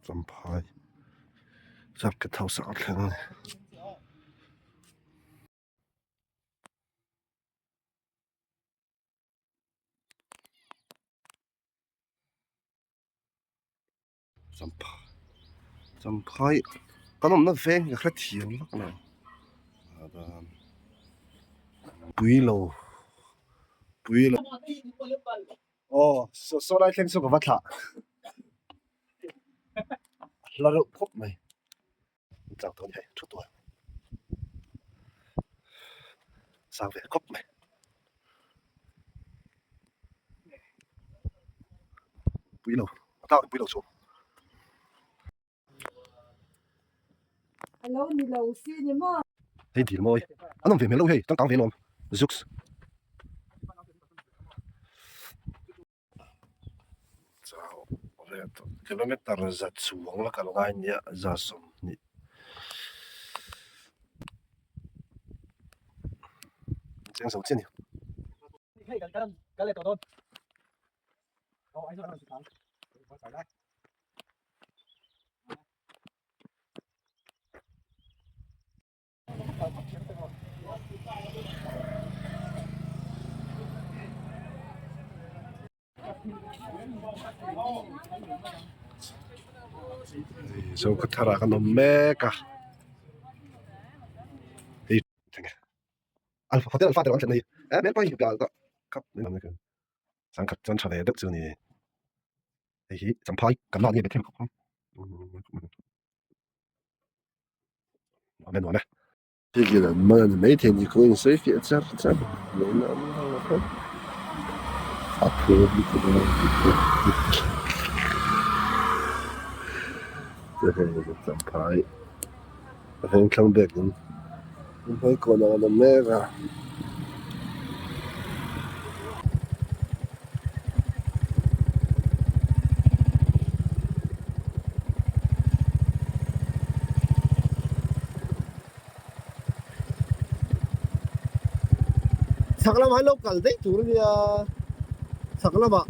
Champhai circuit house ah a thleng a ni. Champhai kan awmna veng hi ka hrethiam vak lo pui lo pui lo aw saw lai thleng saw ka va thlah a hla reuh khawp mai chak dawn hei thu tual sang ve khawp mai. Pui lo a tlak pui lo chu. Alo ni lo si ni maw. Hei dil mawi an awm ve hmel lo hei changkang ve lawm zuks. Kilometer za chuang la kal ngai nia za sawmhnih. Cheng zo chiah a ni. Zokhawthar ah kan awm mek a hei alpha hotel alpha te lo an thlen mai eh hmel pawh hi sangkhat chuan tha ve deuh chu a ni hei hi champhai kan lak nge bethlehem khawp nuam e nuam e. Hei an man a ni maithei a ni kawng in sawi fiah char char mai na an lang a a phur lutuk a hei champhai a vengthlang bag in hmai kawn ang an awm mek a. Chhak lamah hian lo kal daih tur a nia chhak lamah.